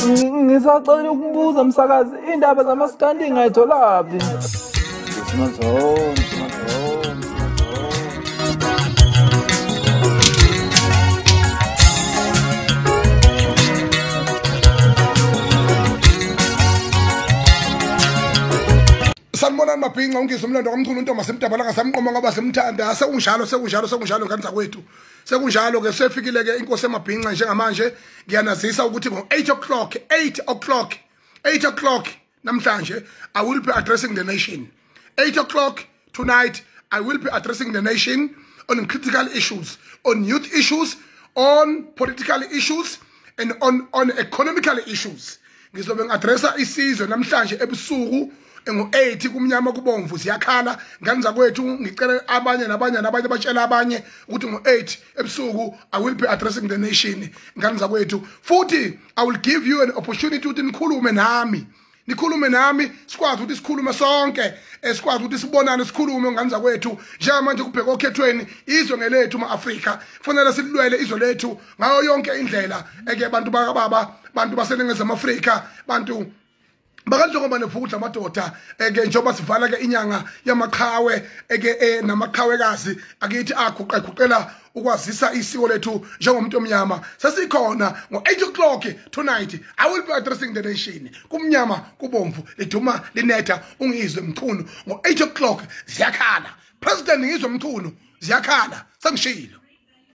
Ngisacela ukubuza msakazi, indaba zamaskandi ngayitholaphi? Sanibonani mabhinca, ungizwe umlando kaMchunu untombi semdabalanga samnqoma ngoba simthanda. Sekunjalo sekunjalo sekunjalo ngane zakwethu. Sekunjalo ke sefikile ke inkosi emabhinca njengamanje. Ngiyanazisa ukuthi ngo 8 o'clock 8 o'clock 8 o'clock namhlanje I will be addressing the nation. 8 o'clock tonight I will be addressing the nation on critical issues, on youth issues, on political issues and on economical issues. Ngizobe ngiaddressa isizwe namhlanje ebusuku ngo-8 kumnyama kubomvu ziyakhala ngane zakwethu. Ngicela abanye nabanye nabanye batshela abanye ukuthi ngo-8 ebusuku I will be addressing the nation ngane zakwethu. Futhi I will give you an opportunity ukuthi nikhulume nami, nikhulume nami, sikwazi ukuthi sikhulume sonke, sikwazi ukuthi sibonane sikhulume ngane zakwethu. Njengamanje kubheka okhethweni, izwe ngelethu ma-Afrika, kufanele silwele izwe lethu ngayo yonke indlela. Eke bantu bakababa, bantu baseNingizimu Afrika, bantu bakanjengoba nevukudla amadoda, eke njengoba sivala ke inyanga yamaqhawe eke namaqhawekazi akithi aguqa eguqela ukwazisa isiko lethu njengomuntu omnyama. Sesikhona ngo-8 o'clock tonight I will be addressing the nation. Kumnyama kubomvu liduma linetha ungizwe Mchunu ngo-8 o'clock ziyakhala. President Ngizwe Mchunu ziyakhala, sengishilo.